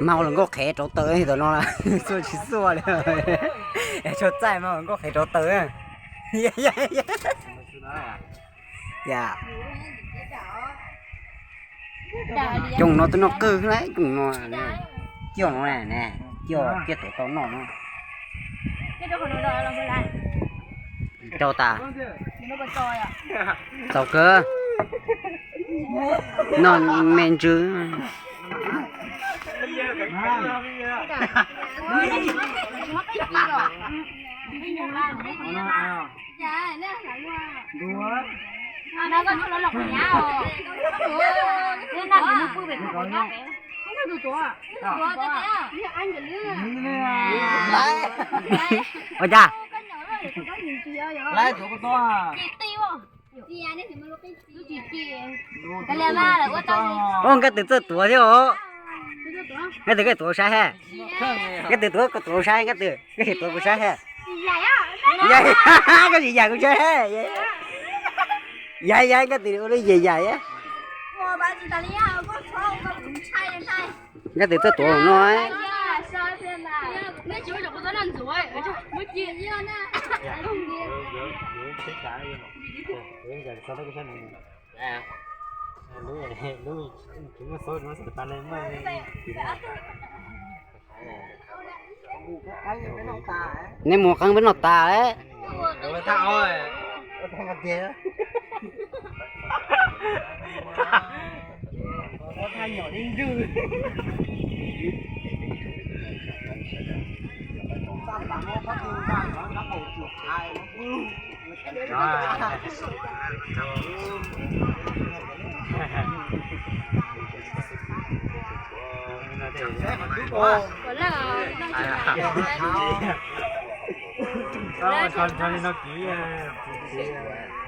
Mas ua hluas nkauj qhev rauv taws tam no, xuaj tsis xuaj li. Tsuas txaij mas hluas nkauj qhev rauv taws. Coom no twb noj qwj lawm, coom no, ciaj no ne, ciaj, ciaj tuav tau noj no. Rau tas. Txaus kawg. Noj me ntsws. Ua cas? Ua nkaj twm txawj tuav thiab os. Nkaj twm koj tuav saib he. Nkaj twm tuav, koj tuav saib, nkaj twm koj tuav kuv saib he. Koj tsis yam kuv saib he. Yav yav nkaj twm ua lub yam yam. Nkaj twm txawj tuav no. Neb mus qeeb peb noj tas lawm.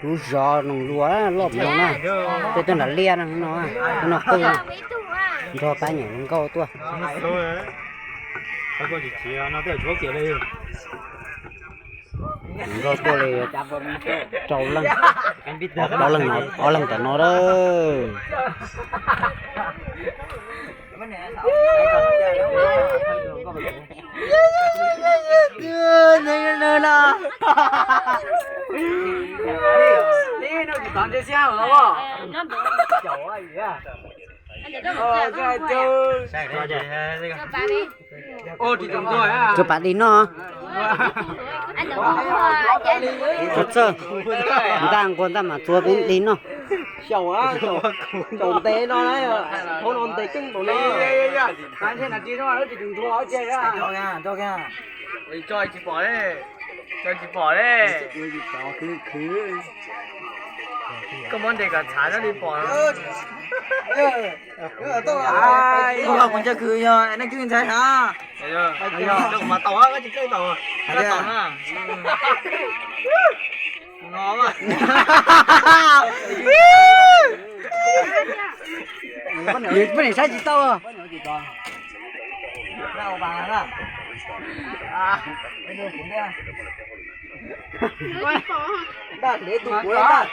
Kuv zov noog luas loj mus no na, tej tuaj nram liaj no, no qwj, nrog pab nyuam hluas nkauj tuaj. Nkauj tuaj li rau leej, ob leeg, ob leeg tam no lawm. Tsuas pam di no. Txawj, ntaj nquag ntaj mas txua peb di no. Tsis pom li, tsis pom li. Koj muab ntes kom txhav txhob li pom. Kuv ncaws khwv yog nej khwv ntxhais hab. Tau, tsis tau na. Poj niam saib tsis tau. Ntaj hlev tus kuv ntag.